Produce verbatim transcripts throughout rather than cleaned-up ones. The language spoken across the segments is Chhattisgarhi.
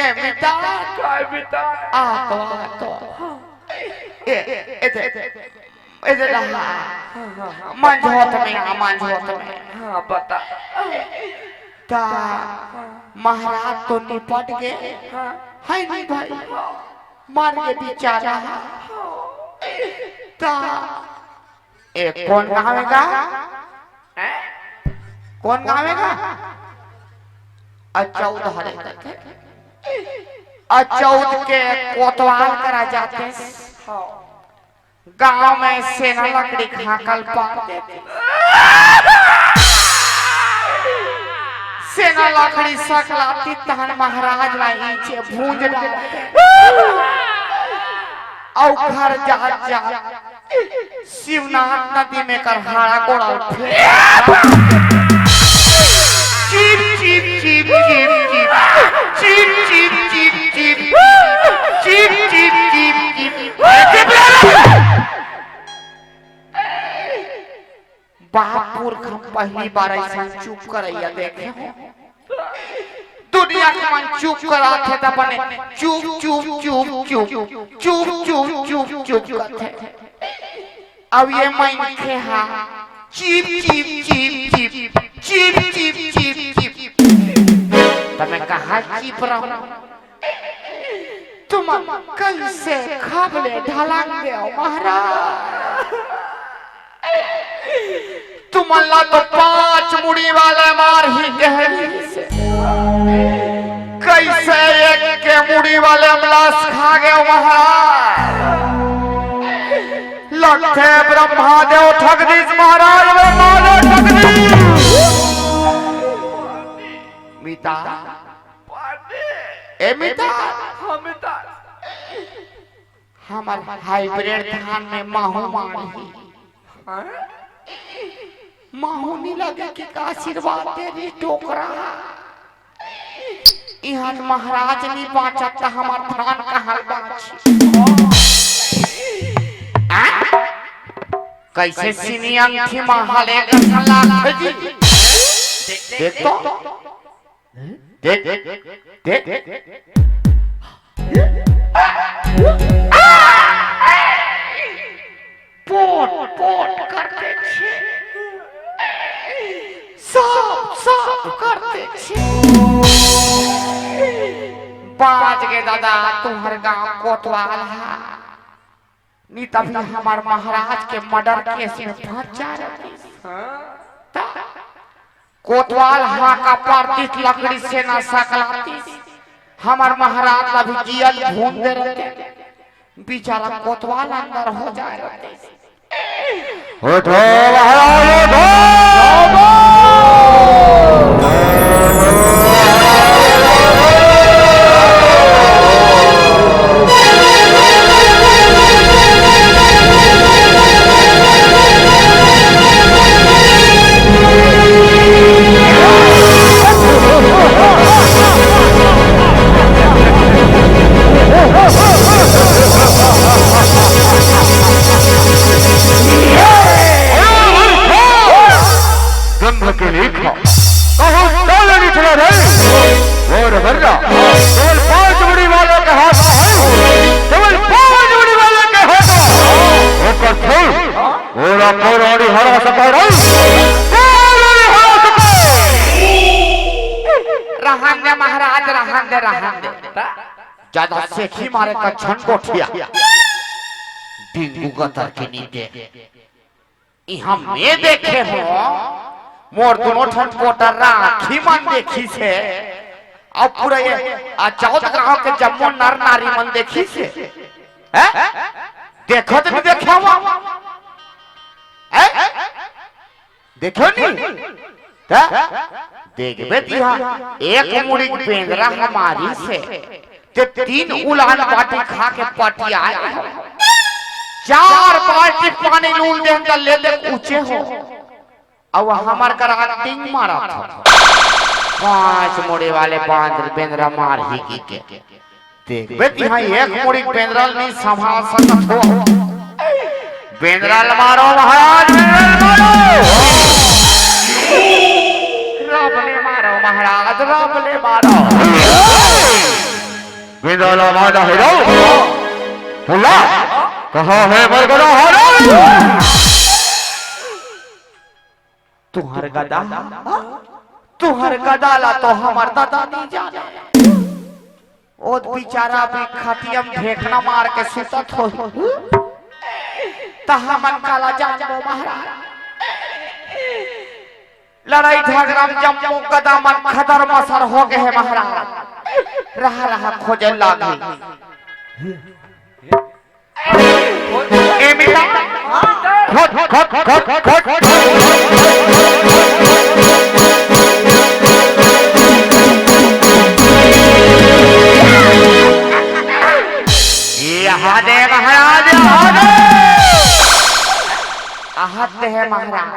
ए मिता, काय मिता? आ तो, आ तो। ए, ए दे, ए दे रहा। हाँ, हाँ, हाँ। मंझोत में आ, मंझोत में। हाँ, बता। ता महाराज तो निपट गए। हाँ। है नहीं भाई? मर गए बेचारा। ता ए, कोन गाँव हे गा? हैं? कोन गाँव हे गा? अचौद हरे कथे। अचौद के कोतवाल करा जाते। गाँव में सेना लकड़ी खाकल पार देते। सेना लकड़ी सकलाती तहन महाराज ला ईचे भूंज डालते। अउ घर जात जात शिवनाथ नदी में कर हाड़ा गोड़ा उठे। Chip, chip, chip, chip, chip. Chip, chip, chip, chip. Chip, chip, chip, chip. बाप पुरख हम पहली बार ऐसा चुप करैया देखे हो। दुनिया के मन चुप करात हे त बने चुप, चुप, चुप, चुप, चुप, चुप, चुप, चुप, चुप करथे। अब ये मनखे हा chip, chip, chip, chip, chip, chip, chip, chip. त मैं कहा चिप रहूं? तुमन कैसे खबले ढलक देव महाराज? तुमन ला तो पांच मुड़ी वाले मार ही कहे। कैसे एक के मुड़ी वाले अमलास खा गए महाराज? लगथे ब्रह्मा देव ठग दिस महाराज, ब्रह्मा देव ठग दिस। मिता, ए मिता, हाँ मिता। हमर हाइब्रिड धान में माहू मारही। हाँ? माहू नी लगे के का आशीर्वाद दे रे डोकरा। इहाँ महाराज नी बाँचत त हमर धान कहाँ बाँची? आ? कैसे सिनियन थी महले गसला जी? देख तो। देख, देख, देख, देख। पोट, पोट करते छे। सब, सब करते छे। बाँच गे दादा, तुम्हर गाँव कोतवाल हा। नी तभी हमर महाराज के मर्डर केस में फंस जा रहिस। हाँ। त कोतवाल हाका पारतिस, लकड़ी से ना सकलातिस। हमर महाराज ला भी जियत भून दे रहते। बेचारा कोतवाल अंदर हो जाए रहते। उठो महाराज, उठो। गंध के लेखा कहूँ काले निकला रे। और बर्रा, केवल पांच मुड़ी वाला का हाथ है, केवल पांच मुड़ी वाला का हाथ है। ओकर फूल, ओला कोराड़ी हरा सका रे, कोराड़ी हरा सका। रहन दे महाराज, रहन दे, रहन दे। ज्यादा सेखी मारे का झन गोठिया। डेंगू गतर के नींदे। इहाँ मैं देखे हों, मोर दुनों ठन पोटर्रा आँखी मन देखिस हे, अउ पूरा ये अचौद गाँव के जम्मो नर नारी मन देखिस हे। हैं? देखत नहीं देखे हवा? हैं? देखो नी? त देखबे तिहा, एक मुड़ी बेंदरा हमारी से, ते तीन उलान बाटी खा के पटियाए हो। चार बाल्टी पानी लूल देहन त ले ले ऊंचे हो। अब हमर कर acting मारा था। पांच मुड़ी वाले बांदर बेंदरा मार ही की के। देखबे तिहा एक मुड़ी बेंदरा ल नहीं संभाल सकत हो। बेंदरा ल मारो महाराज, बेंदरा ल मारो। रब ले मारो महाराज, रब ले मारो। बेंदरा ला मार डारे हो। बोला, कहाँ हे मोर गदा हरे? तुंहर गदा, तुंहर गदा ला तो हमर ददा नइ जाने। ओ बेचारा भी खटिया म ढेकना मार के सुतत होही। त हमन काला जानबो महाराज। लड़ाई झगड़ा म जम्मो गदा मन खदर मसर हो गे हे महाराज। रहा रहा खोजे लागे। ए मिता, खट, खट, खट, खट। ए हा दे महाराज, ए हा दे। आहत हे महाराज।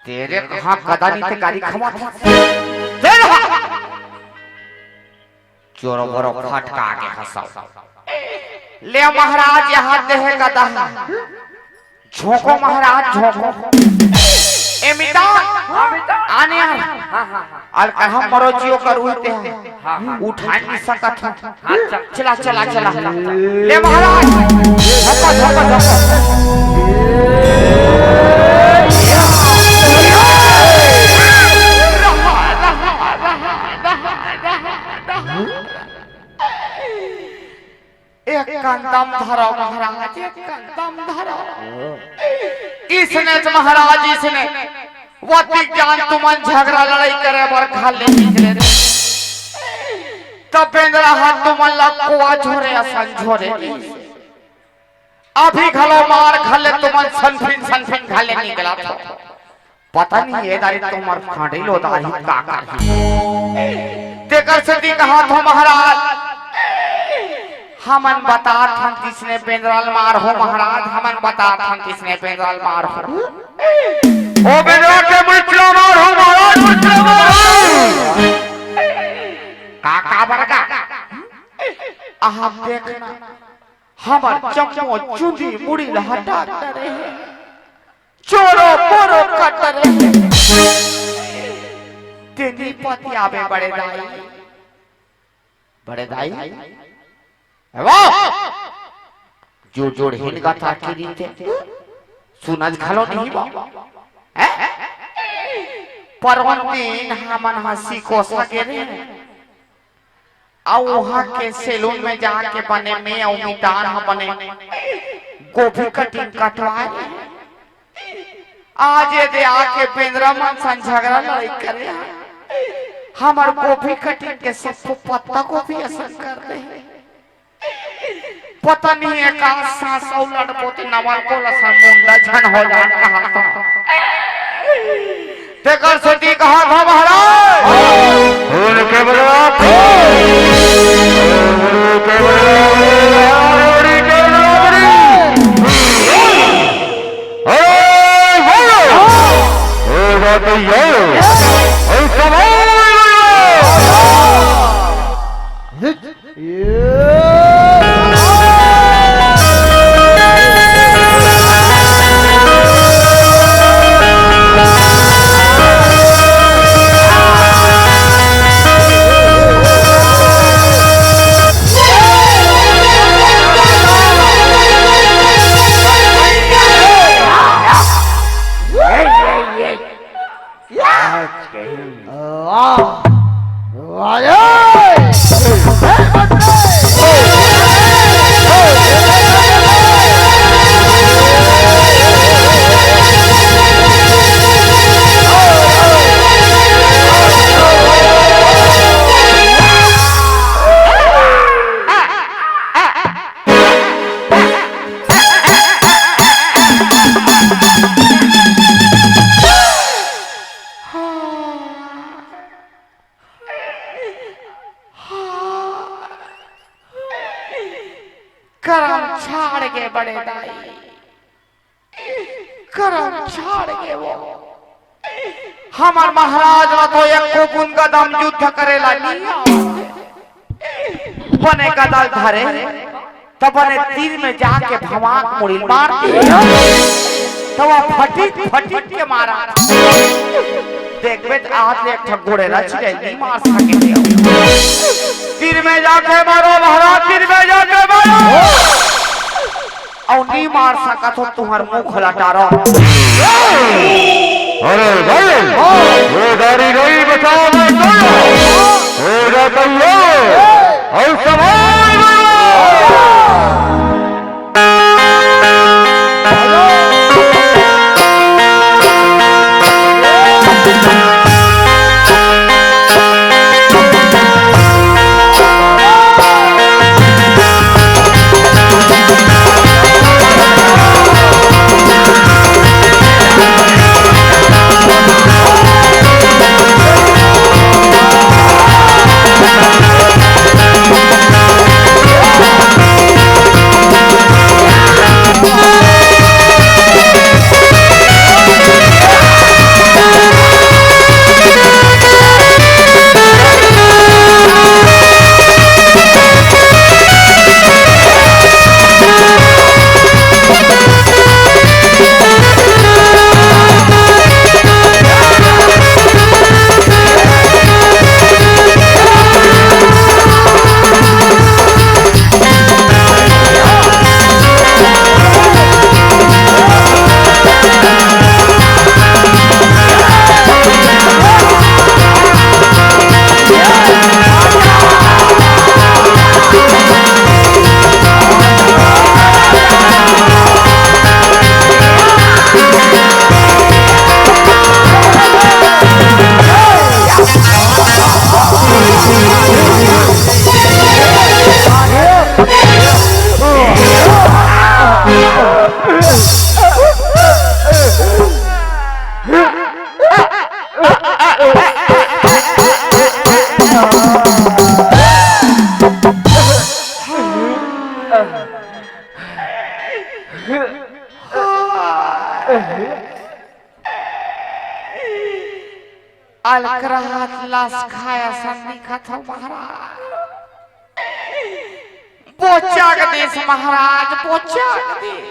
तेरे कहाँ गदा नइ ते गारी खवाथे। चल हा। चोरो बोरो फटका के हंसाओ। ले महाराज, ए हा दे गदा। झोंको महाराज, झोंको। ए मिता, आने यार। अरे कहाँ मरो जियो कर उल्टे हैं। उठा नइ सकत हँव। चला, चला, चला। ले महाराज, झोंको, झोंको, झोंको। एक कन दम धरो महाराज, एक कन दम धरो। इसने तो महाराज, इसने। वती जान तुमन झगड़ा लड़ाई करे बर घर ले निकले रहे। तब बेंदरा हा तुमन ला कोआ झोरे असन झोरे। अभी घलो मार घर ले तुमन सनफिन सनफिन घर ले निकलत हो। पता नहीं ए दारी तुंहर फांड़ी लोदारी का करही। तेकर सेती कहत हँव महाराज, हमन बतात हन किसने बेंदरा ल मार हो महाराज, हमन बतात हन किसने बेंदरा ल मार हो। ओ बेंदरा के मुच्चा मार हो महाराज, मुच्चा मार हो। का, का बरगा? आप देखना, हमर जम्मो चुंदी मुड़ी ल हटा डरे हे। चोरो बोरो कट डरे हे। तेनी पतियाबे बड़े दाई। बड़े दाई। ए वो! जोड़ जोड़ हिन गाथा की रीते। सुनत घलो नहीं बा। हैं? पर ओन दिन हमन हंसी कोसा गे रहे। अउ उहाँ के सैलून में जाके बने मैं अउ मितान ह बने गोभी कटिंग कटवाए। आज ये दे आके बेंदरा मन सन झगड़ा लड़ाई करे हे। हमर गोभी कटिंग के सब पत्ता गोभी असन कर दे हे। पता नहीं एकाध सांस अउ लड़बो ते नवा कोला सा मुंडा झन हो जान कहा था। तेकर सेती कहा था महाराज। उनके बलवा। उनके बलवा। अरे बोलो। ओ बात ये। ओ सवाल। करम छाड़ गे बड़े दाई, करम छाड़ गे वो। हमर महाराज ला तो एको बुन गदा म युद्ध करे ला नइ आवत हे। बने गदा ल धरे, त बने तीर में जाके भवाक मुड़ी ल मार दिए। त वो फटिक फटिक के मारा। देखबे त आज ले एक ठा गोड़ेला चिरई नइ मार सके हे। तीर में जाके मारो महाराज, तीर में जाके मारो। अउ नी मार सकत हो, तुंहर मुंह खोला टारो। अरे भाई, हाँ। ये गाड़ी नहीं बचाओ, मैं तो ये गाड़ी है। अउ संभाल। अलकरहा लस खाय असन दिखत हो महाराज। बोचक देस महाराज, बोचक देस।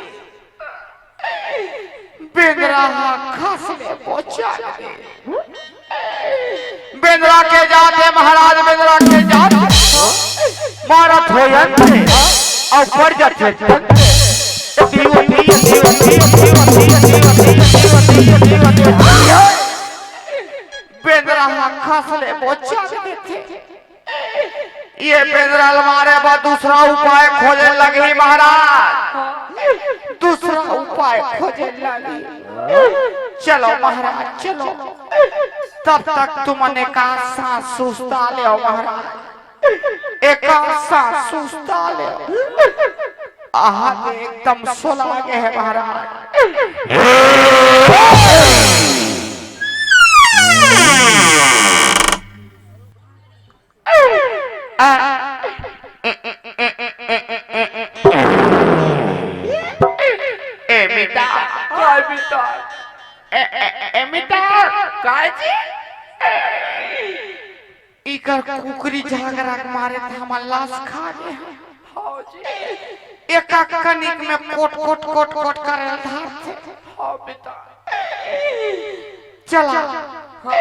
बेंदरा ह खस ले बोचक देस। बेंदरा के जात हे महाराज, बेंदरा के जात। मारत हो अंत अउ पड़ जाथे तंत। बेंदरा ह खस ले बोचक देथे। ये बेंदरा ल मारे बर दूसरा उपाय खोजे लगही महाराज, दूसरा उपाय खोजे लगही। चलो महाराज, चलो, तब तक तुमन एकाध सांस सुस्ता लेव महाराज। एकाध सांस सुस्ता ले। आहा, एकदम सोला गे हे महाराज। आ, ए मिता। काय मिता? ए, ए, ए, ए मिता। काय जी? इकर कुकरी झागरा के मारे त हमर लस खा गे हे। हाँ जी। एक कनिक में कोट, कोट, कोट, कोट करे ल धरथे। हाँ बेटा। चला। हाँ।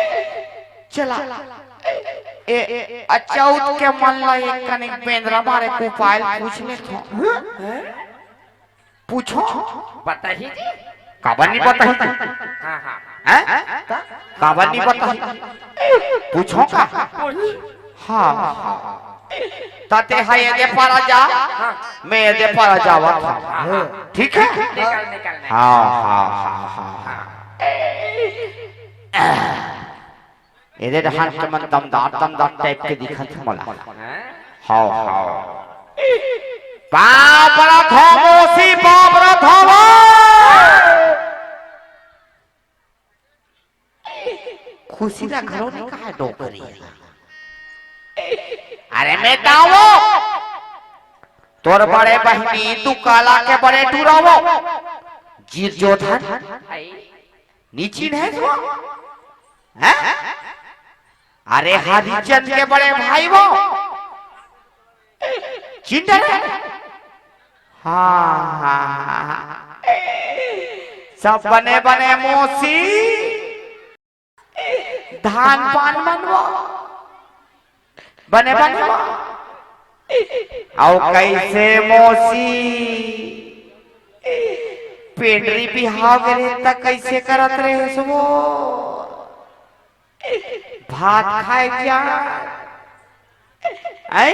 चला। ए, ए, अचौत के मन ला एक कनिक बेंदरा मारे के उपाय ल पूछ लेथों। हैं? पूछों? बताही जी। काबर नी बताही जी? हाँ, हाँ। हैं? काबर नी बताही? पूछों का? पूछ। हाँ, हाँ। त तेहा एदे पारा जा, हाँ। मैं एदे पारा जावत हँव। हाँ, हाँ। ठीक हे? निकल, निकल, निकल। हाँ, हाँ, हाँ, हाँ, हाँ। एदे डहन के मन दमदार, दमदार टाइप के दिखत हे मोला। हैं? हव, हव। पाँव परत हँव मौसी, पाँव परत हँव। खुशी ला घलो नइ कहय डोकरी। अरे मैं दावों, तोर बड़े बहिनी तू काला के बड़े टुरावो। जीर जोधन। नी चिन्हे तो? हैं? अरे हरिचंद के बड़े भाई वो। चिन्हे? हाँ, हाँ, हाँ। सब बने बने मौसी। धान पान मन वो। बने बने वो। अउ कइसे मौसी, पेंडरी बिहाव गे रहे त कइसे करत रहेस वो? भात खाए जा। हैं?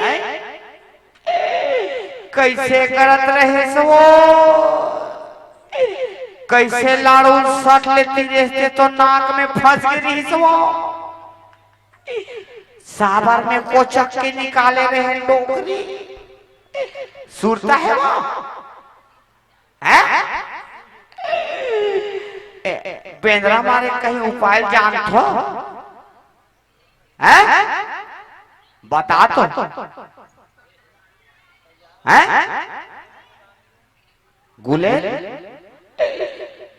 कइसे करत रहेस वो? कइसे लाड़ू सट लेती रहते तो नाक में फंस गे रहिस वो। साबर में कोचक के निकाले रहे डोकरी। सुरता हे वो? हैं? ए, बेंदरा मारे कहीं उपाय जानथो? हैं? बता तो। हैं? गुलेल?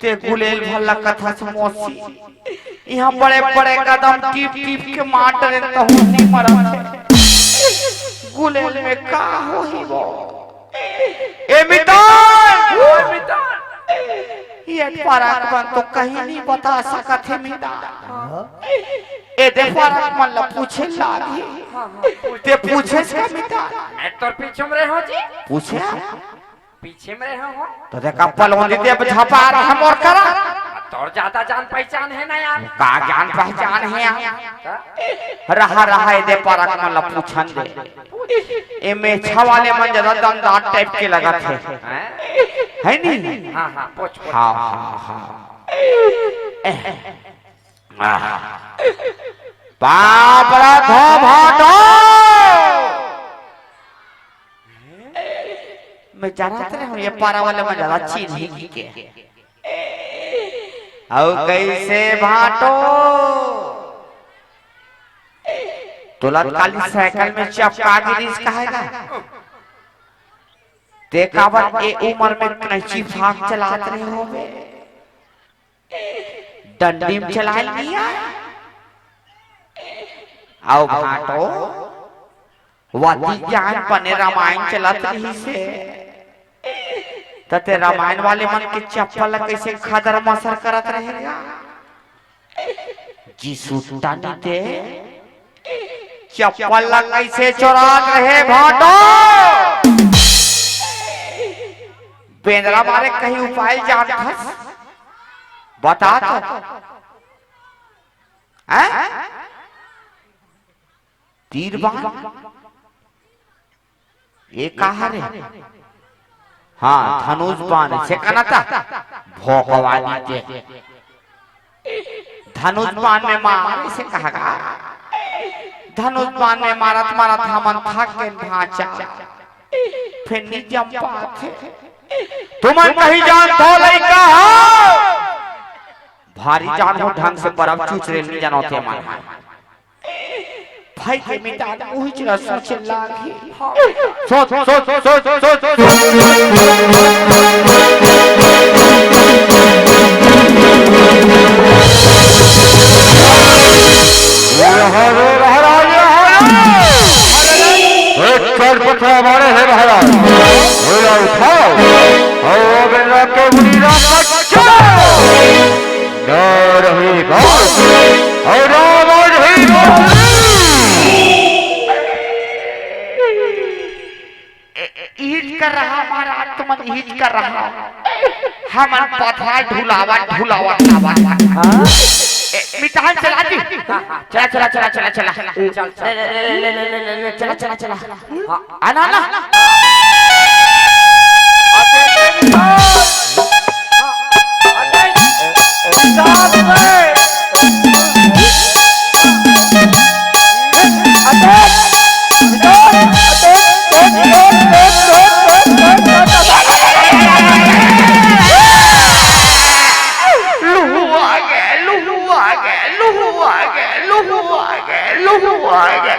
ते गुलेल भला कथस मौसी। इहाँ बड़े बड़े कदम टीप टीप के मार डरेन तहूँ नइ मरत हे। गुलेल में का होही वो? ए मितान! ओ मितान! ये फरक मन तो कहीं नइ बता सकत हे मितान। ए दे फरक मन ला पूछे लागही। ते पूछेस का मितान? मैं तोर पीछू में रहेंव जी। पूछे? पीछू में रहेंव। तो देखा पलौंदी दे झपा रहा मोर करा। तोर ज्यादा जान पहचान हे ना यार। का जान पहचान हे यार? का? रहा रहा ए दे फरक मन ला पूछन दे। ए मेछा वाले मन ज्यादा दमदार टाइप के लगत हे। हैं? हे नी? हाँ, हाँ, पूछ, पूछ। हाँ, हाँ, हाँ। ए, आह। बाप रे धो भाटो। मैं जानत रहेंव, ये पारा वाले मन ज्यादा चिन्ही के। अउ कइसे भाटो? तोला काली साइकिल में चपका गिरिस कहेगा। ते काबर ए उमर में कैंची फाक चलात रहे होबे? डंडी में चलाए लिया। अउ भाटो, वती जान बने रामायण चलत रहिस हे। त ते रामायण वाले मन के चप्पल ला कइसे खदर मसर करत रहेगा? जी सुट्टा नी ते चप्पल ला कइसे चोरात रहे भाटो? बेंदरा मारे कहीं उपाय जानथस? बता तो। हैं? तीर बाण? ये का हरे? हाँ, धनुष बाण से कनता भोकवानी के। धनुष बाण में मारे से कहा गा। धनुष बाण में मारत मारत हमन थक गेन भांचा। फेर नी जम पाथे। तुमन कहीं जानथो लइका हो? भारी जान हो ढंग से बरफ चूच रेल नी जानो ते मन। भाई के मिटान उहिच ला सोचे लागही। सोच, सोच, सोच, सोच, सोच। ये हरे महाराज, ये हरे। एक चरपट हमारे है महाराज। बोला उठाओ। और मेरा के बुरी रात का चलो। ना रही बात। और राम और ही बात। ए, ए, इहिच कर रहा महाराज, तुमन इहिच कर रहा। हमन पथरा ढुलावत, ढुलावत, ढुलावत। हाँ? ए, मितान चला जी। हाँ, हाँ। चला, चला, चला, चला, चला। चल, चल। ले, ले, ले, चला, चला, चला। हाँ। आना, आना। लहू आ गे, लहू आ गे, लहू आ गे, लहू आ गे, लहू आ गे।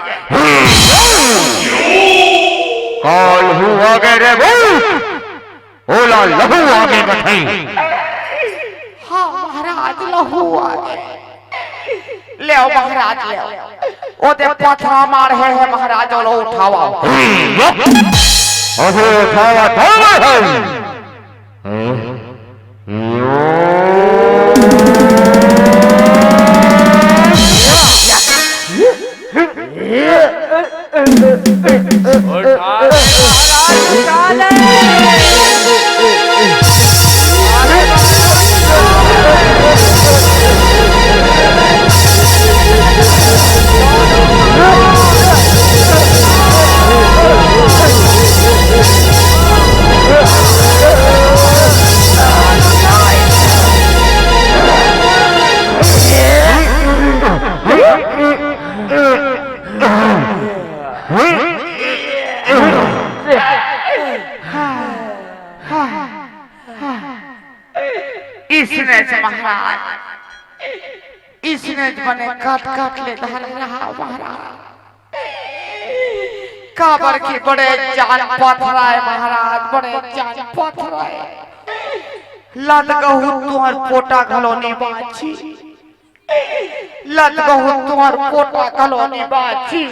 का लहू आ गे रे भूत? ओला लहू आ गे कथई। हाँ महाराज, लहू आ गे। लेव महाराज, लेव। ओ दे पथरा मारे हे महाराज, ओला उठावा। अबे उठावा, उठावा है। उठा इसने महाराज, इसने बने काट काट ले धरे रहा महाराज। काबर के बड़े जान पथराय महाराज, बड़े जान पथराय। लद गहू तुहर पोटा घलो नी बाची, लद गहू तुहर पोटा घलो नी बाची।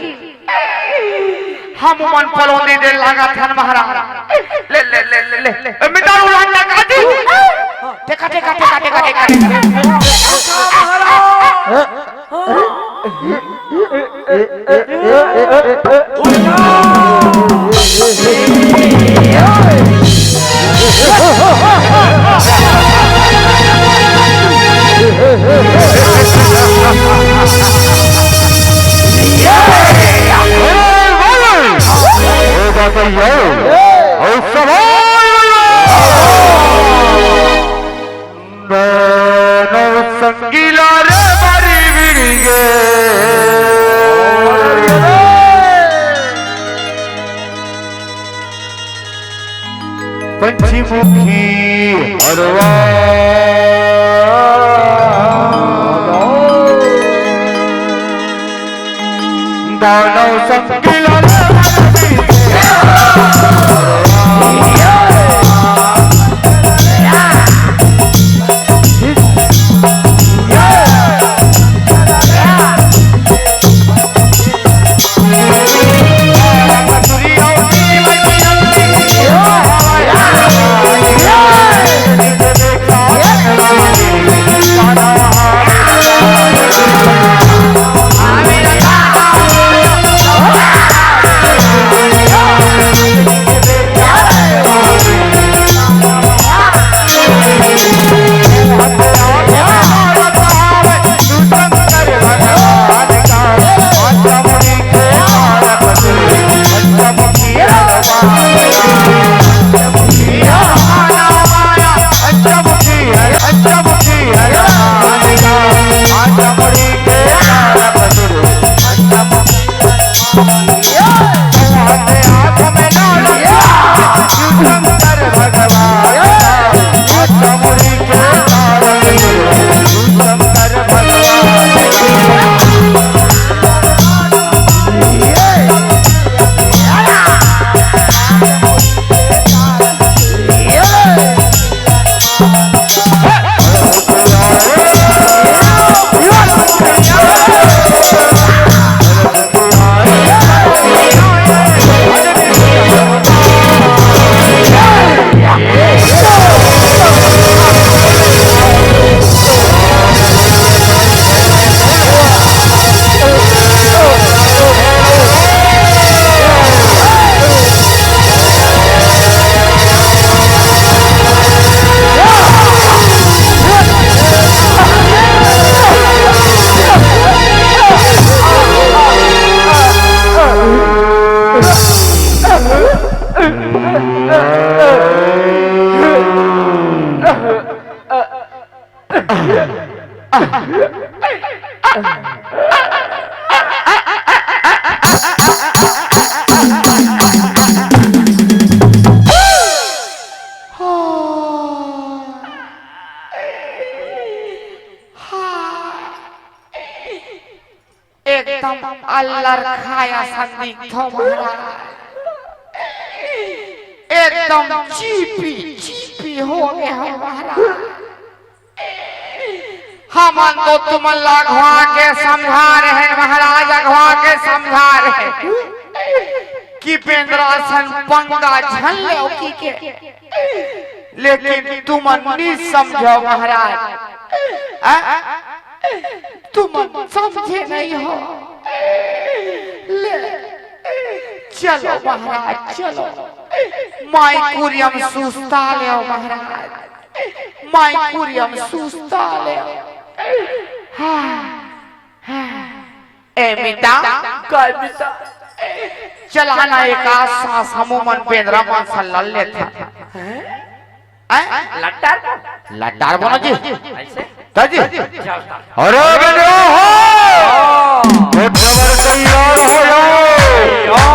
हम मन पलोंदी दे लागत हन महाराज। ले, ले, ले, ले, ले। ए, मितारू लांडा काटी। टेका, टेका, टेका, टेका, टेका, टेका। पंचमुखी हरवा। दानव संग लड़े एकदम अल्लर खाय असन दिखथो महाराज, एकदम चीपी चीपी हो गे हो महाराज। हमन तो तुमन ला अघवा के समझा रहेन महाराज, अघवा के समझा रहेन कि बेंदरा असन पंगा झन लेव कहिके, लेकिन तुमन नी समझव महाराज। आ? तुमन समझे नहीं हो। ले, चलो महाराज, चलो। माई कुरियम सुस्ता लेव महाराज, माई कुरियम सुस्ता लेव। हाँ, हाँ। ए मिता, काय मिता? चला ना, एक आध सांस हमू मन बेंदरा मन सन लड़ लेथन। हैं? लट्टार का? लट्टार बोलो जी। ऐसे? ताजी? चल, चल। अरे बेंदरा हो! हाँ। तैयार हो जाओ।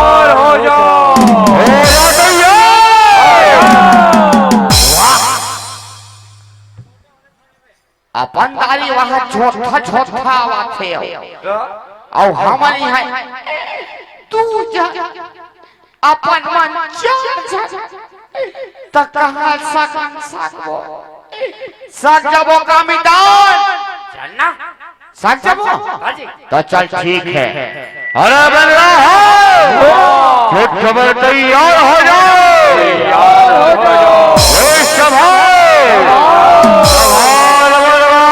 छोटा छोटा आवत हे। अउ हमर इहाँ दू झन अपन मन चार झन, त कहाँ सकन सकबो? सक जबो का मितान? चलना। सक जबो? हाँ जी। त चल ठीक हे। अरे बन रहा हो। वाह। छठ खबर तैयार हो जाओ। तैयार हो जाओ। ए सभा। सभा नंबर वन।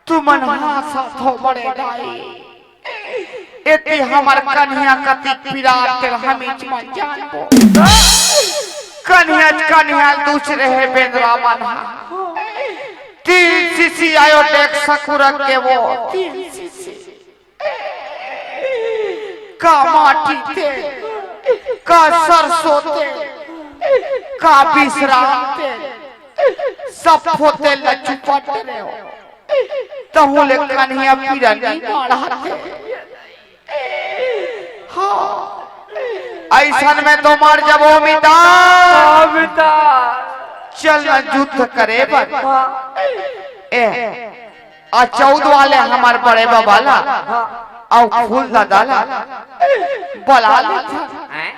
तुमन हाँसत हो बड़े दाई, एती हमर कन्हिया कतिक पिरात तेल हमीच मन जानबो। कन्हिया कन्हिया दूसरे हे बेंदरा मन हा। तीन सीसी आयो देख सकुरक के वो तीन सीसी। का माटी तेल, का सरसों तेल, का विश्राम तेल, सब तेल ला चुपट रहे हो। तहूँ ले कन्हिया पीरा नी माढ़ाथे। हाँ, अइसन में तो मर जबो मितान। हाँ, मितान। चल ना युद्ध करे बर। हाँ। ए, आ चौद वाले हमर बड़े बबा ला, हाँ। अउ फूल ददा ला बला लेथन। हैं?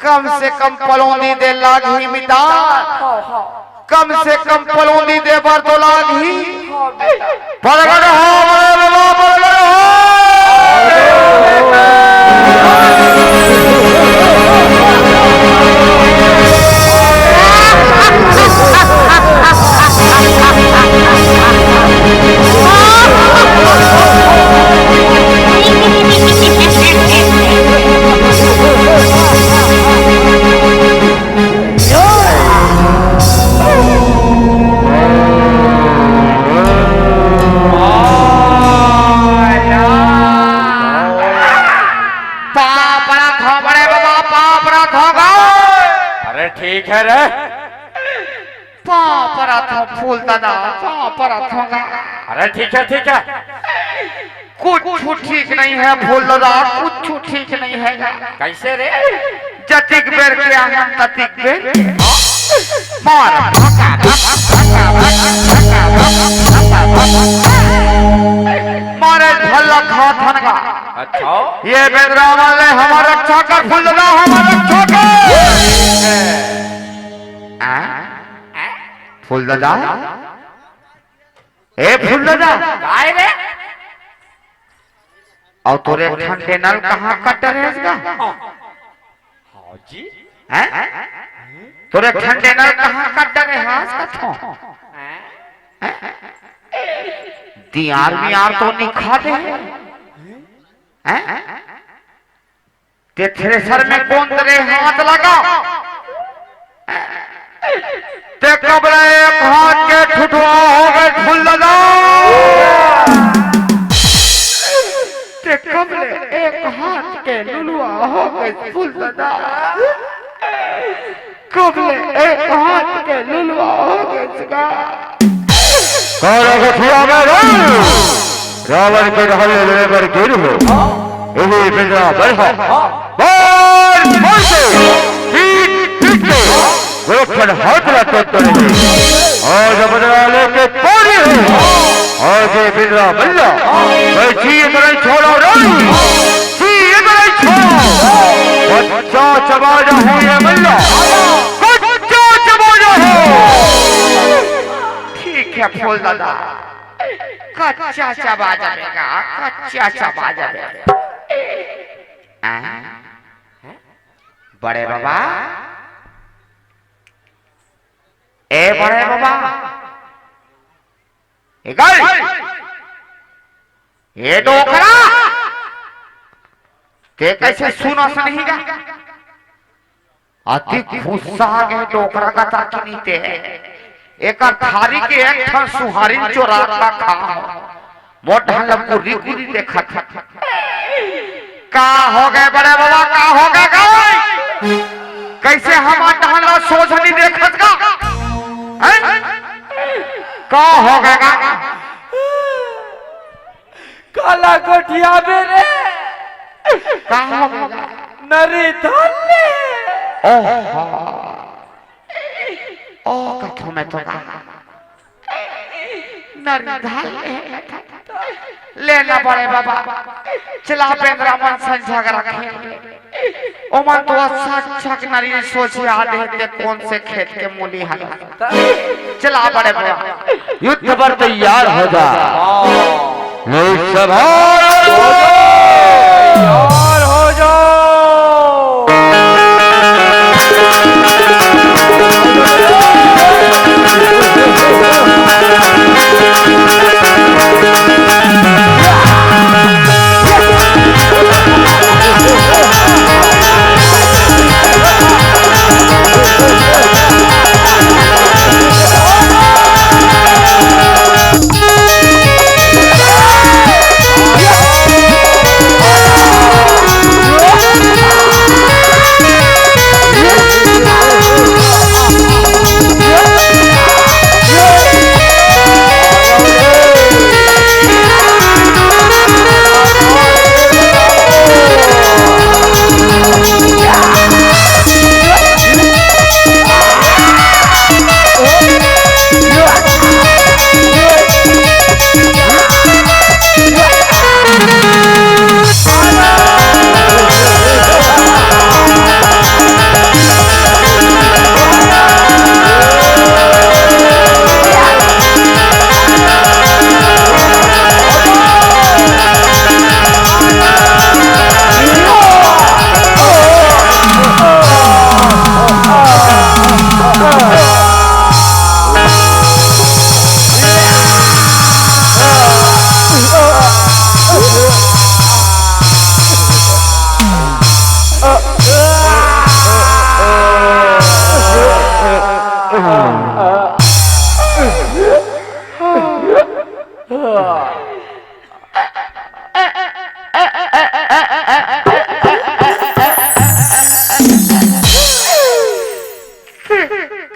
कम से कम पलौंदी दे लागही मितान। हाँ, हाँ। कम से कम पलौंदी दे बर तो लागही। हाँ, बेटा। परगट हो, बड़े बबा, परगट हो। पाँव परत हँव बड़े बबा, पाँव परत हँव गा। अरे ठीक हे रे। पाँव परत हँव फूल ददा, पाँव परत हँव गा। अरे ठीक हे, ठीक हे। कुछु ठीक नइ हे फूल ददा, कुछु ठीक नइ हे गा। कइसे रे? जतिक बेर के आंगन ततिक बेर के मार, भका, भका, भका, भका, भका, भका, भका, भका। मारे भल्ला खात हन गा। अच्छा। ये बेंदरा मन ले हमर रक्षा कर फूल ददा, हमर रक्षा कर। आ? फूल ददा? ए फूल ददा? काय रे? अउ तोर एक ठन डेनल कहाँ कट रहे गा? हाँ जी। हैं? तोर एक ठन डेनल कहाँ कट रहे हस कथों? हैं? दियार मियार तो नइ खा दे। हैं? ते थ्रेसर में कोन तरे हाथ लगा? ते कब ले एक हाथ के ठुठवा हो गे फूल ददा? ते कब ले एक हाथ के लुलुआ हो गे फूल ददा? कब ले एक हाथ के लुलुआ हो गे गा? काला गठिया में रावण के ढाले लेबर गिर हो। इही बेंदरा बरहा। बार बार के, पीट पीट के, गोरखन हाथ ला टोट टोट के। अउ जब बदला लेके पानी हो। अउ जे बेंदरा बल्ला, मैं जी करे छोड़ा रानी। जी करे छोड़ा। कच्चा चबा जाहूँ ये बल्ला। कच्चा चबा जाहूँ। ठीक हे फूल ददा। कच्चा चबा जाबे गा, कच्चा चबा जाबे। आ? बड़े बबा, ए बड़े बबा, ए गल, ए डोकरा, ते कइसे सुनस नहीं गा? अति गुस्सा आ गे डोकरा का ताकि नहीं ते। एकर थारी के एक ठन सुहारी चोरा का खा। मोर डहन ल कुरी कुरी देखत हे। का हो गे बड़े बाबा, का हो गे गा? कइसे हमर डहन ल सोझ नहीं देखत गा? हैं? का हो गे गा? काला गोठियाबे रे। का हो गे गा? नरी धर ले। ओहो। ओ कथो में तो गा। नरी धर ले। ले ना बड़े बाबा, चला बेंदरा मन संग झगरा खेल। ओमन तो अच्छा अच्छा के नरी सोझिया दे ते कोन से खेत के मूली हला। चला बड़े बाबा, युद्ध बर तैयार हो जा। ले सवार हो जाओ। तैयार हो जाओ।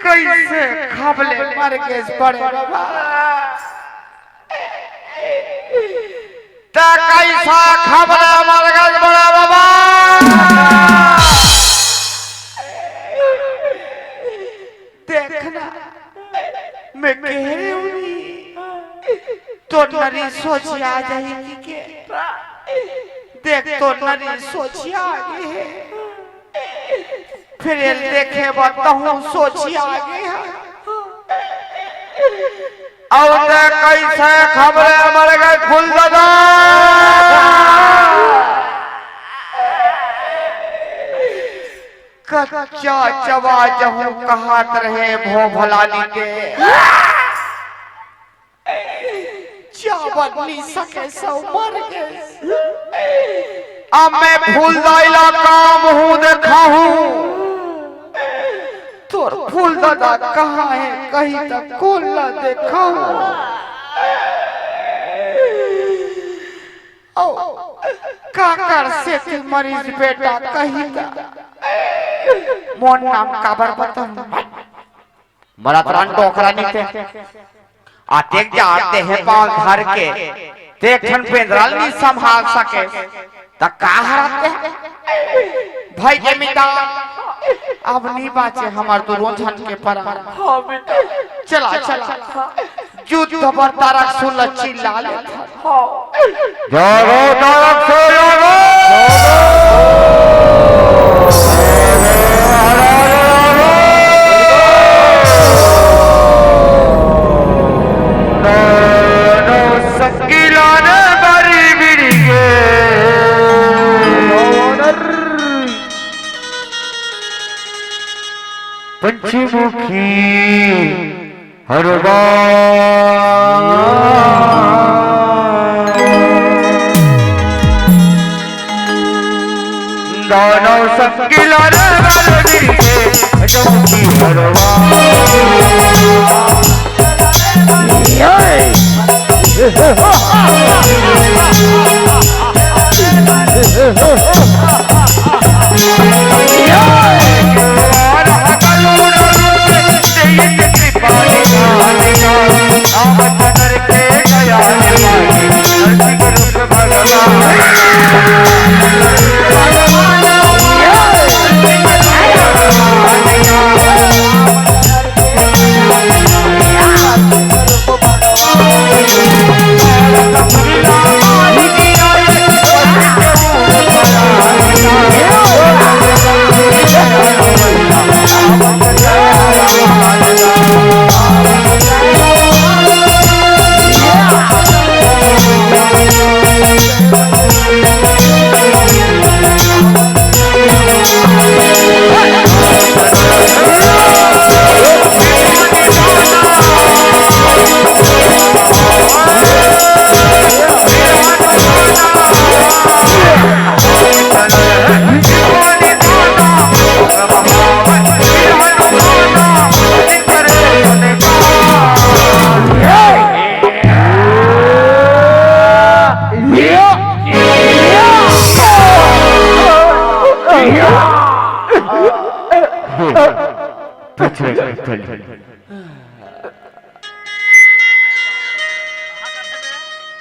कइसे खबले मर गेस बड़े बाबा? त कइसा खबले मर गेस बड़े बाबा? देखना, मैं कहे रहे हूँ, तोर नरी सोझिया जाही कि के? देख, तोर नरी सोझिया गे हे। फिर एल देखे बर तहूँ सोझिया गे हे। अउ ते कइसे खबले मर गेस फूल दादा? कच्चा चबा जहूँ कहत रहे भोभला नी ते। चाबत नी सके सव मर गेस। अब मैं फूल दाई ला का मुहूँ देखाहूँ? तोर फूल दादा कहाँ हे कही त कोन ला देखाहूँ? अउ काकर सेती मरिस बेटा कही त मोर नाम काबर बताहूँ? मरत रहन डोकरा नी ते। अतेक जात देहे पाँव धर के, ते एक ठन बेंदरा ल नी संभाल सके, त का हरत ते? भई के मिता, अब नी बाँचे हमर दूनों झन के परान। हाँ बेटा। चला, चला। युद्ध बर तारक सुन ल चिल्ला लेथन। जागो तारक से जागो। संगीला ने बड़ी बिड़ी के। पंचमुखी हर बार। दानव संग लड़े बलबीर के जम की हरवा।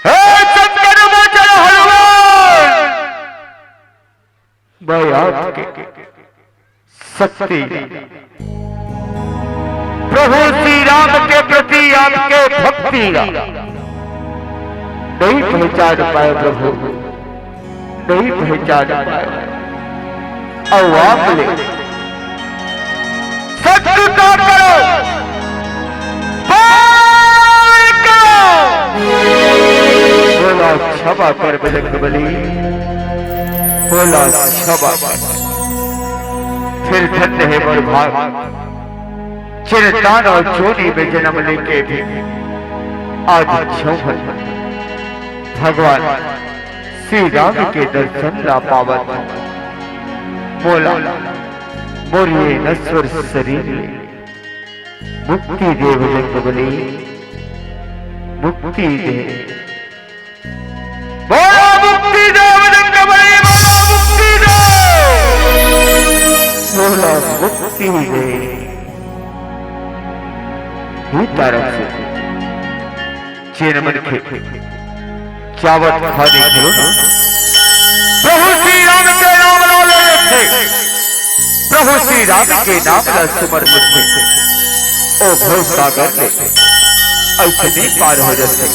हे शंकर मोचन हनुमान, मैं आपके शक्ति, प्रभु श्री राम के प्रति आपके भक्ति ला नहीं पहचान पाए प्रभु, नहीं पहचान पाए। अउ आप ले सत्य का करो, पार करो। बोला क्षमा कर बजरंग बली, बोला क्षमा कर। फिर धन्य हे मोर भाग, चिरतान अउ जोनी में जनम लेके भी आज छौहन भगवान श्री राम के दर्शन ला पावत। मोला मोर ये नश्वर शरीर ले मुक्ति दे बजरंग बली, मुक्ति दे। बोला मुक्ति दे बजरंग बली, बोला मुक्ति दे, बोला मुक्ति दे। हे तारक से जेन मनखे जावत खानी घलो ना प्रभु श्री राम के नाम ला लेथे, प्रभु श्री राम के नाम ला सुमरथे, ओ भव सागर ले अइसने पार हो जाथे।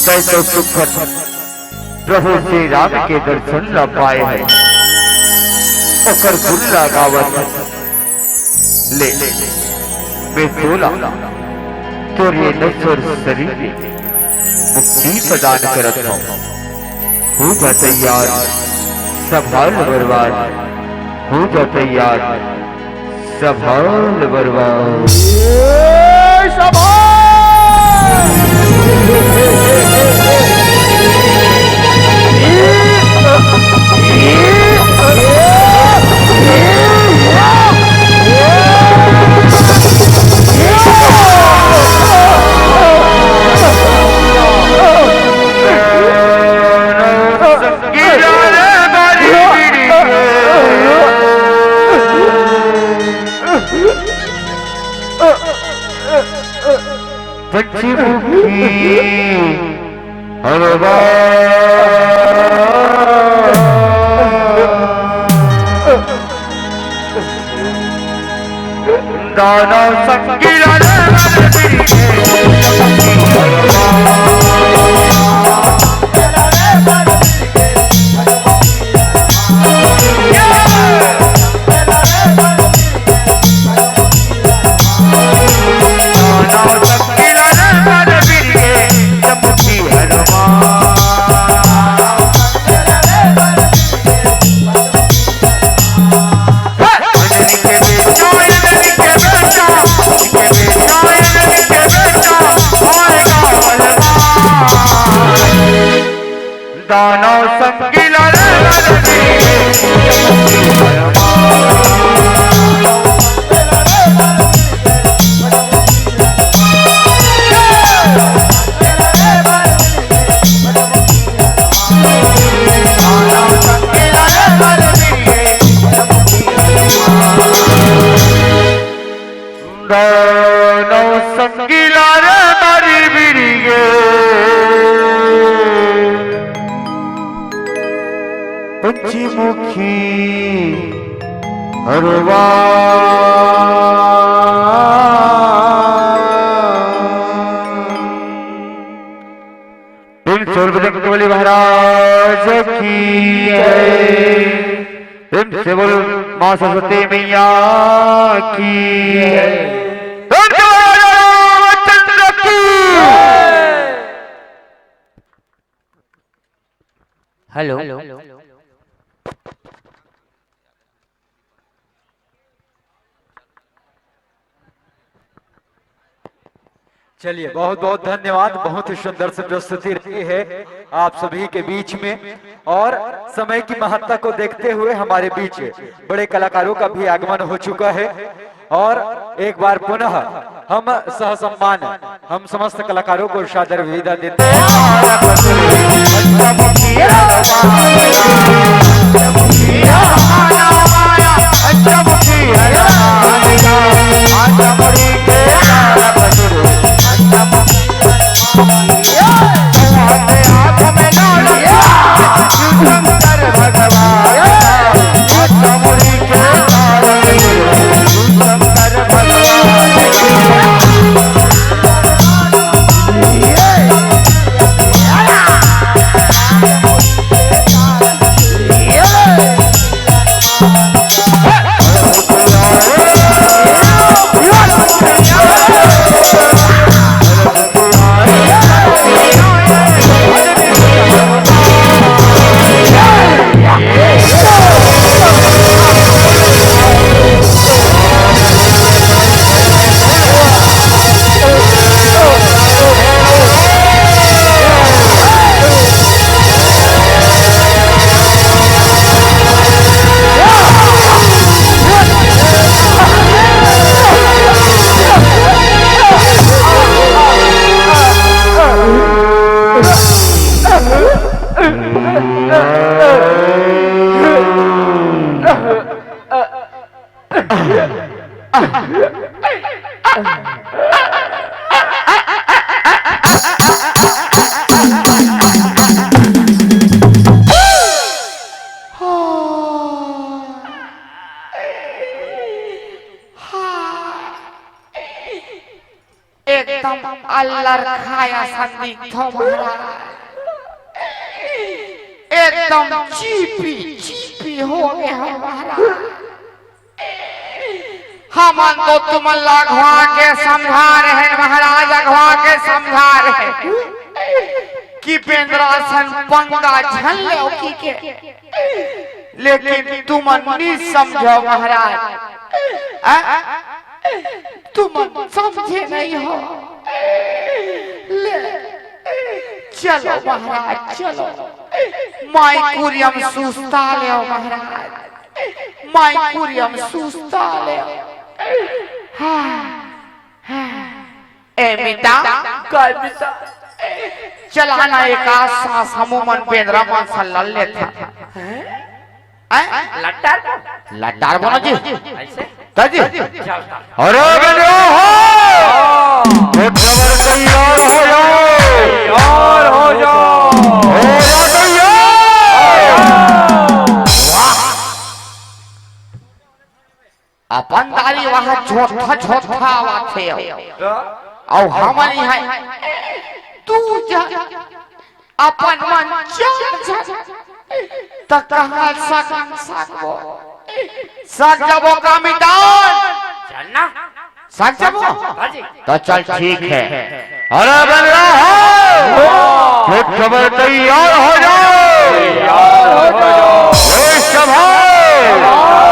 तैं तो सुखद प्रभु श्री राम के दर्शन ला पाए हे, ओकर गुण ला गावत हे। ले, मैं तोला तोर ये नश्वर शरीर ले मुक्ति प्रदान करत हौं। हो जा तैयार, संभाल बरवार, हो जा तैयार, संभाल बरवार। पंचमुखी हनुमान। दानव संग लड़े बलबीर के हरवा। प्रेम से बोल बजरंग बली महाराज की जय। प्रेम से बोल माँ सरस्वती मैया की जय। प्रेम से बोल रामचंद्र की। हेलो। चलिए, बहुत बहुत धन्यवाद, बहुत ही सुंदर से प्रस्तुति रही है आप सभी के बीच में। और समय की महत्ता को देखते हुए हमारे बीच बड़े कलाकारों का भी आगमन हो चुका है। और एक बार पुनः हम सह सम्मान, हम समस्त कलाकारों को सादर विदा देते हैं। एकदम अल्लर खाय असन दिखथव महाराज, एकदम चीपी चीपी हो गे हव महाराज। हमन तो तुमन ला अघवा के समझा रहेन महाराज, अघवा के समझा रहेन कि बेंदरा असन पंगा झन लेव कहिके, लेकिन तुमन नी समझव महाराज। आ? तुमन समझे नइ हव। ले, चलो महाराज, चलो। माई कुरिया म सुस्ता लेव महाराज, माई कुरिया म सुस्ता लेव। हाँ, हाँ। ए मिता, काय मिता? चला ना, एकाध सांस हमू मन बेंदरा मन सन लड़ लेथन। हैं? लड़ डारबो? लड़ डारबो ना जी। ऐसे? का जी? चल। अरे बेंदरा हो! हाँ। एक नंबर तैयार हो जाओ। तैयार हो जाओ। हो जा तैयार। वाह। अपन दारी वहाँ झोंकत झोंकत आवत हे। अउ हमन इहाँ दू झन, अपन मन चार झन, त कहाँ सकन सकबो? सक जाबो का मितान? चल ना। सक जाबो? हाँ जी। त चल ठीक हे। अरे बेंदरा हो! एक नंबर तैयार हो जाओ। तैयार हो जाओ। ए सभा! सभा!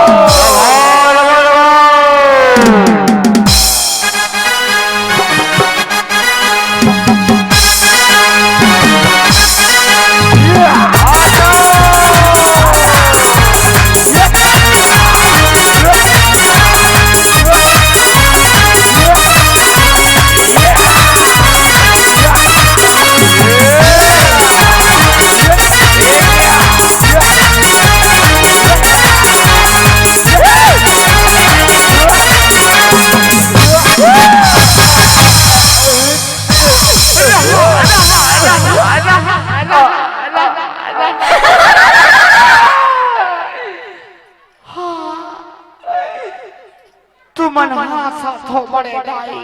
तुमन हाँसत हो बड़े दाई,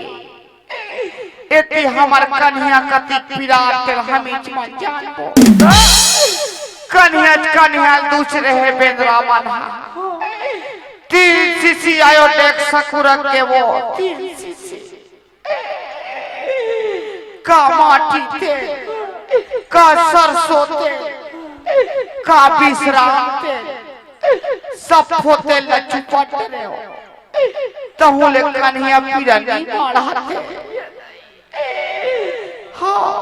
एती हमर कन्हिया कतिक पिरात हे, हमीच मन जानबो। कन्हिया, कन्हिया दूसरे हे बेंदरा मन हा। तीन सीसी आयो देख सकुरक के वो, तीन सीसी। का माटी तेल, का सरसों तेल, का विश्राम तेल, सब फोते ल चुपट रहे हो। तहूँ ले कन्हिया पीरा नी माढ़ाथे। हाँ,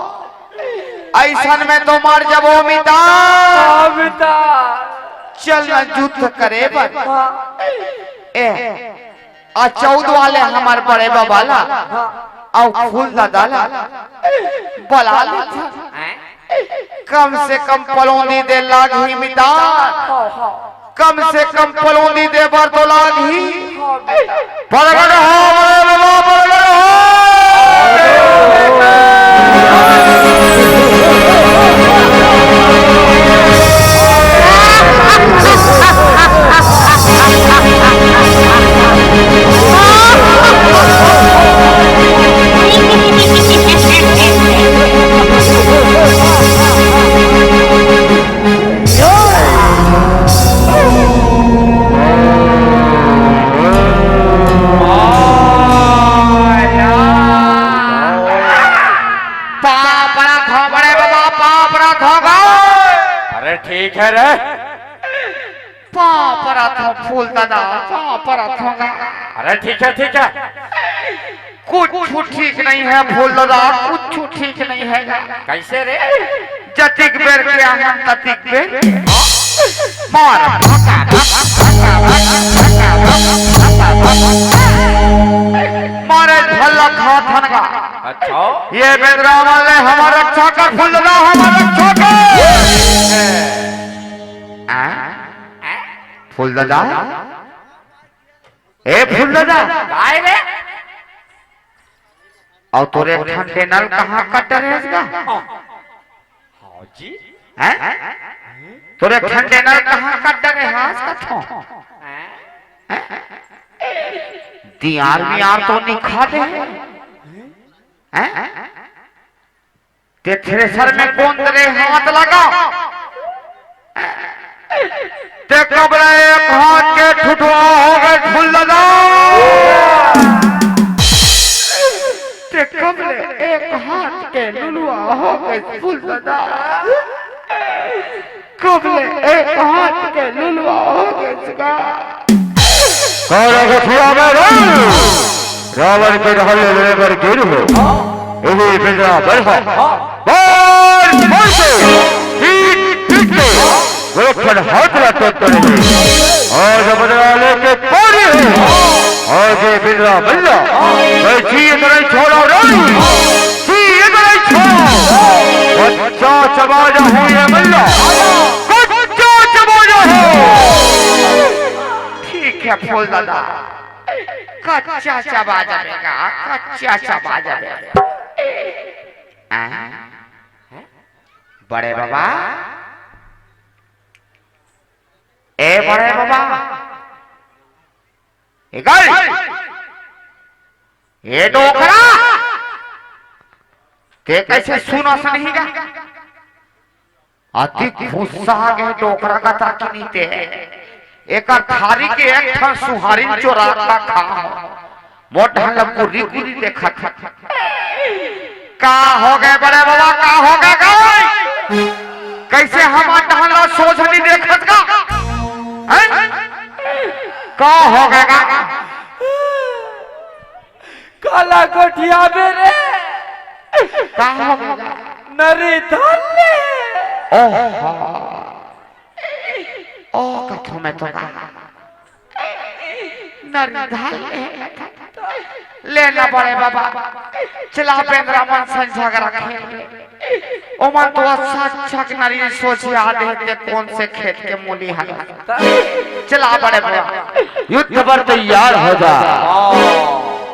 अइसन में तो मर जबो मिता। हाँ, मिता। चल न युद्ध करे बर। हाँ। ए, आ चौद वाले हमर बड़े बाबा ला, हाँ। अउ फूल दादा ला बला लेथन। हैं? कम से कम पलौंदी दे लागही मिता। हाँ, हाँ। कम से कम पलौंदी दे बर तो लागही। हाँ, बेटा। परगट हो, बड़े बाबा, परगट हो। पाँव परत हँव बड़े बाबा, पाँव परत हँव गा। अरे ठीक हे रे। पाँव परत हँव फूल दादा, पाँव परत हँव गा। अरे ठीक हे, ठीक हे। कुछ ठीक नहीं हे फूल दादा, कुछ ठीक नहीं हे गा। कइसे रे? जतिक बेर के आंगन ततिक बेर मार। मारे भल्ला खा थनगा। अच्छा। ये बेंदरा वाले हमर रक्षा कर फूल दादा, हमर रक्षा कर। आ? फूल दादा? ए फूल दादा? काय रे? अउ तोर एक ठन डेनल कहाँ कट डरे हस गा? हाँ जी। हैं? तोर एक ठन डेनल कहाँ कट डरे हस कथों? हैं? दियार मियार तो निखा दे। हैं? ते थ्रेसर में कोन तरे हाथ लगा? ते कब ले एक हाथ के ठुठुआ हो गे फूल दादा? ते कब ले एक हाथ के लुलुआ हो गे फूल दादा? कब ले एक हाथ के लुलुआ हो गे गा? काला गठिया में रे, रावण के ढाल ले बर गिर हो। इही बेंदरा बरहा। बार बार से पीट पीट के गोरखन हाथ ला टोक करे। आज बदला लेके पारी हो। आज ये बेंदरा बल्ला, मैं जी इतना ही छोड़ा रानी, जी इतना ही छोड़ा। बच्चा चबा जा हो ये बल्ला, बच्चा चबा जा हो। ठीक हे फूल दादा, कच्चा चबा जाबे गा, कच्चा चबा जाबे। आ? बड़े बाबा, ए बड़े बाबा, ए गल, ए डोकरा, ते कइसे सुनस नहीं गा? अति गुस्सा आ गे डोकरा कथा कि नी ते। एकर थारी के एक ठन सुहारी चोरा का खा। मोर डहन ल गुर्री गुर्री देखत हे। का हो गे बड़े बाबा, का हो गे गा? कइसे हमर डहन ल सोझ नी देखत गा? हैं? का हो गे गा? काला गोठियाबे रे। का हो गे गा? नरी धर ले। ओहो। ओ कथों मैं तो गा। नरी धर ले। ले ना बड़े बाबा। चला बेंदरा मन संग झगरा खेल। ओमन तो अच्छा अच्छा के नरी सोझिया दे के कोन से खेत के मूली हरा। चला बड़े बाबा, युद्ध बर तैयार हो जा।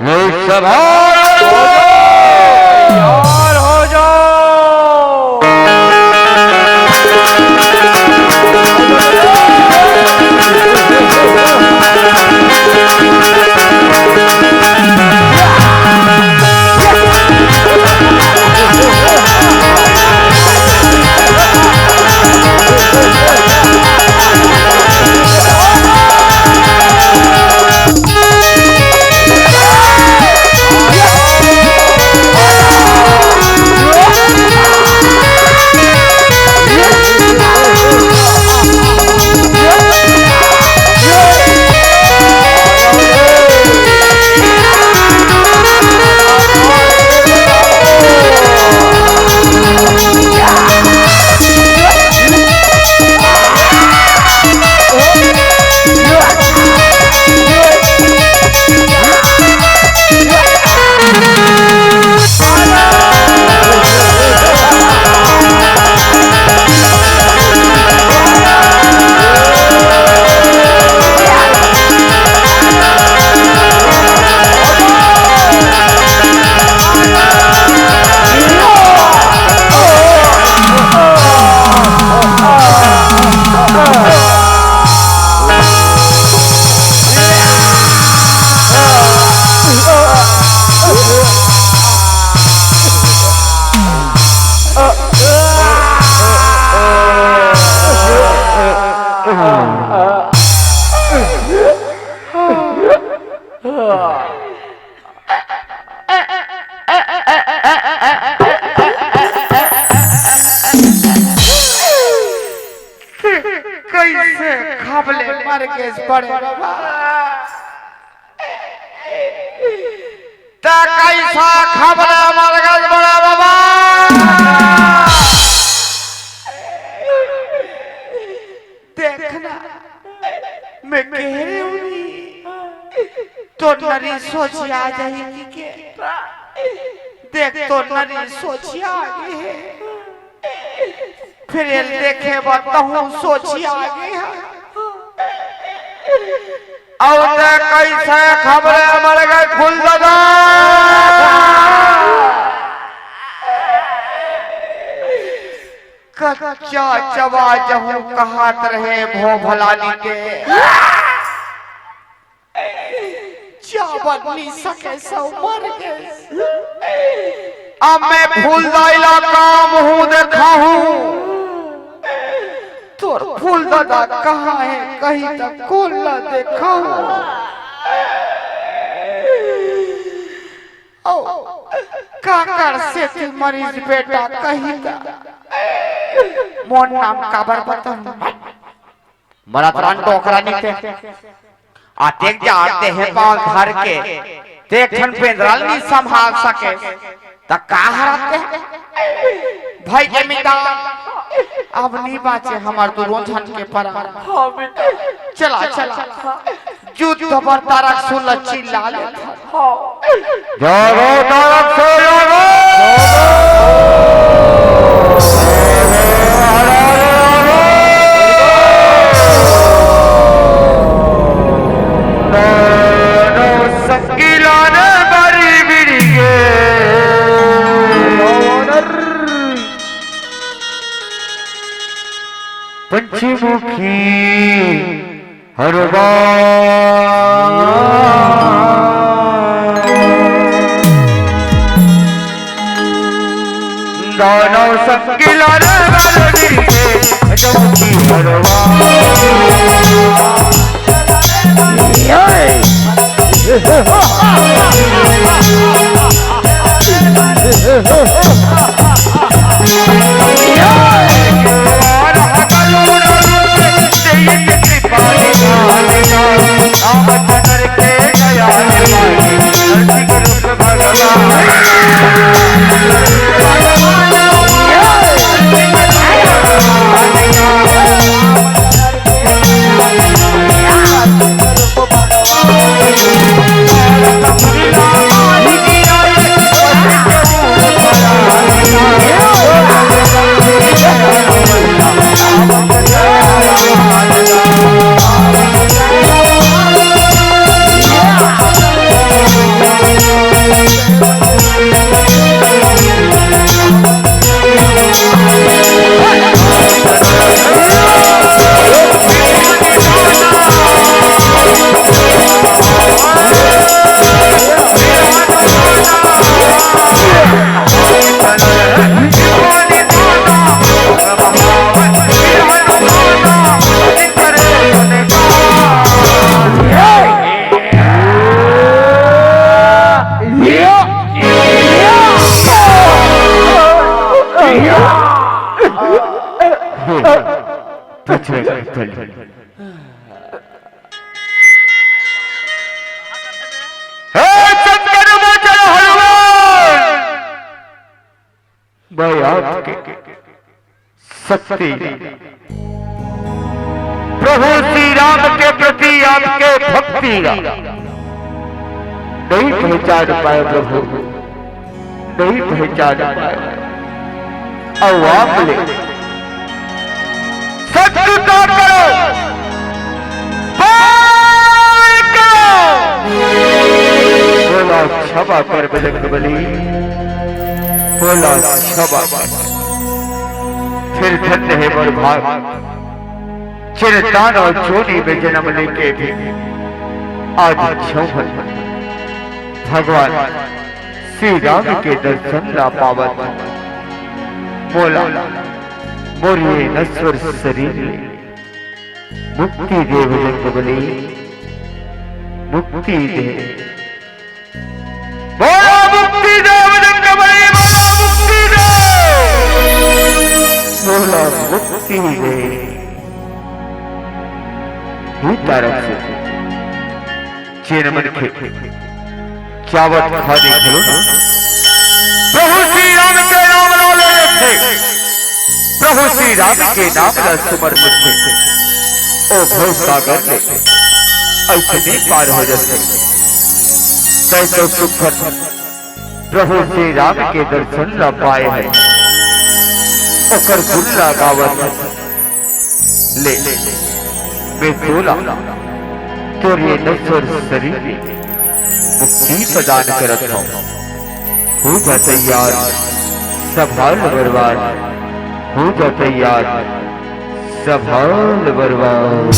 नहीं सवार तैयार हो जाओ। कइसे खबले मर गेस बड़े बाबा? त कइसा खबले मर गेस बड़े बाबा? देखना, मैं कहे रहेंव, तोर नरी सोझिया जाही कहिके। देख, तोर नरी सोझिया गे हे। फेर एला देखे बर तहूँ सोझिया गे हस। अउ ते कइसे खबले मर गेस फूल ददा? कच्चा चबा जहूँ कहत रहे भोभलानी के। चबा नइ सकेस अउ मर गेस। अब मैं फूल दाई ला का मुहूँ देखाहूँ? तोर फूल ददा कहाँ हे कही त कोन ला देखाहूँ? अउ काकर सेती मरिस बेटा कही त मोर नाम काबर बताहूँ? मरत रन डोकरा नइ ते। अतेक जाड़ देहे पाँव धर के, ते एक ठन बेंदरा ल नइ संभाल सके, त का हरत ते? भई जमींदार, अब नइ बाँचे हमर दूनों झन के परान। हाँ बेटा। चला, चला। जुद्ध बर तारक सुन ल चिल्ला लेथन। हाँ। जागो तारक से जागो। संगीला ने बारी बिरी के। पंचमुखी हरवा। दानव संगीला रे बालवी के पंचमुखी हरवा। हे शंकर मोचन हनुमान, मैं आपके शक्ति प्रभु श्री राम के प्रति आपके भक्ति ला नइ पहचान पाए प्रभु, नइ पहचान पाए। अउ आप ले सत्य का करो, पार करो। बोला क्षमा कर बजरंग बली, बोला क्षमा कर। फिर धन्य हे मोर भाग, चिर दानव जोनी में जन्म लेके भी आज छौहन भगवान श्री राम के दर्शन ला पावत हौं। मोला मोर ये नश्वर शरीर ले मुक्ति दे बजरंग बली, मुक्ति दे। बोला मुक्ति दे बजरंग बली, बोला मुक्ति दे, बोला मुक्ति दे। हे तारक से जेन मनखे चावत खाने घलो ना प्रभु श्री राम के नाम ला लेथे, प्रभु श्री राम के नाम ला सुमरथे, ओ भव सागर ले अइसने पार हो जाथे। तैं तो सुखन प्रभु श्री राम के दर्शन ला पाए हे, ओकर गुण ला गावत हे। ले, मैं तोला तोर ये नश्वर शरीर ले मुक्ति प्रदान करत हौं। हो जा तैयार, संभाल बरबाद, हो जा तैयार, संभाल बरबाद।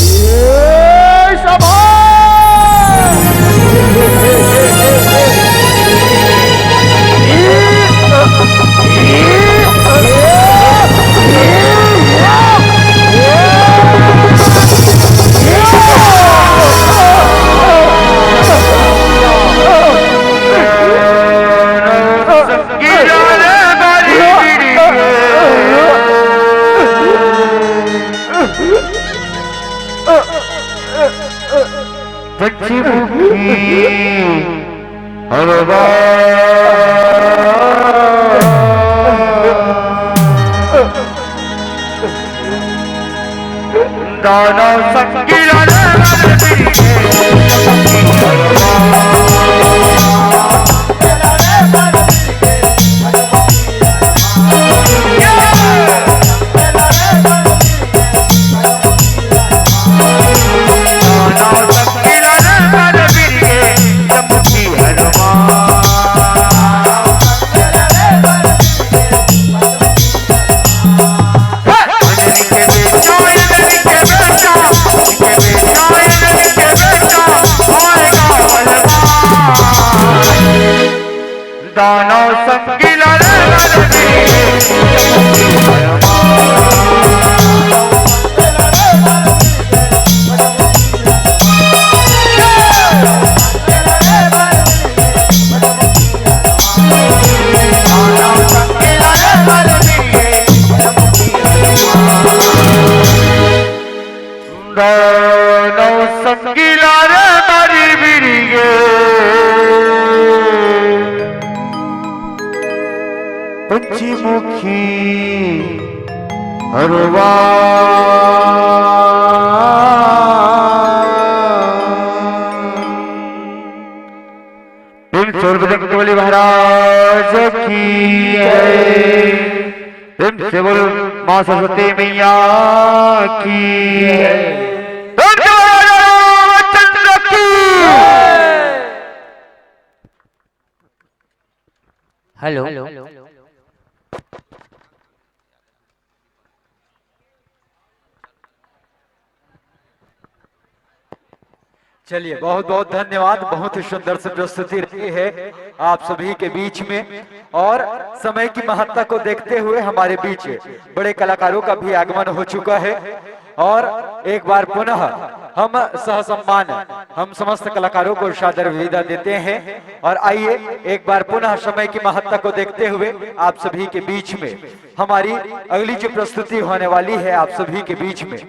पंचमुखी हनुमान। दानव संगिला रे बलबीर के। दानव संगिला रे बलबीर। दानव संगिला रे बलबीर के। पंचमुखी हनुमान। प्रेम से बोल बजरंग बली महाराज की जय। प्रेम से बोल माँ सरस्वती मैया की जय। प्रेम से बोल रामचंद्र की। हेलो। चलिए, बहुत बहुत धन्यवाद, बहुत ही सुंदर से प्रस्तुति रही है आप सभी के बीच में। और समय की महत्ता को देखते हुए हमारे बीच बड़े कलाकारों का भी आगमन हो चुका है। और एक बार पुनः हम सह सम्मान हम समस्त कलाकारों को सादर विदा देते हैं। और आइए, एक बार पुनः समय की महत्ता को देखते हुए आप सभी के बीच में हमारी अगली जो प्रस्तुति होने वाली है आप सभी के बीच में।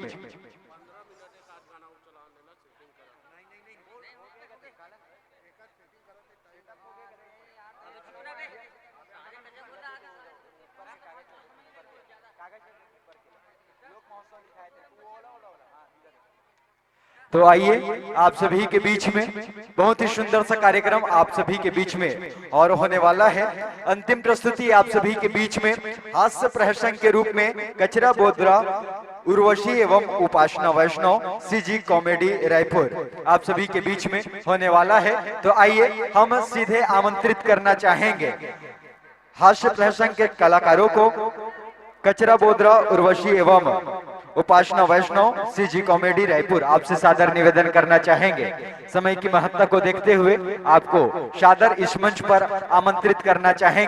तो आइए, आप सभी के बीच में बहुत ही सुंदर सा कार्यक्रम आप सभी के बीच में और होने वाला है। अंतिम प्रस्तुति आप सभी के बीच में हास्य प्रहसन के रूप में कचरा बोदरा उर्वशी एवं उपासना वैष्णव, सीजी कॉमेडी रायपुर, आप सभी के बीच में होने वाला है। तो आइए, हम सीधे आमंत्रित करना चाहेंगे हास्य प्रहसन के कलाकारों को, कचरा बोदरा उर्वशी एवं उपासना वैष्णव, सीजी कॉमेडी रायपुर, आपसे सादर निवेदन करना चाहेंगे, समय की महत्ता को देखते हुए आपको सादर इस मंच पर आमंत्रित करना चाहेंगे।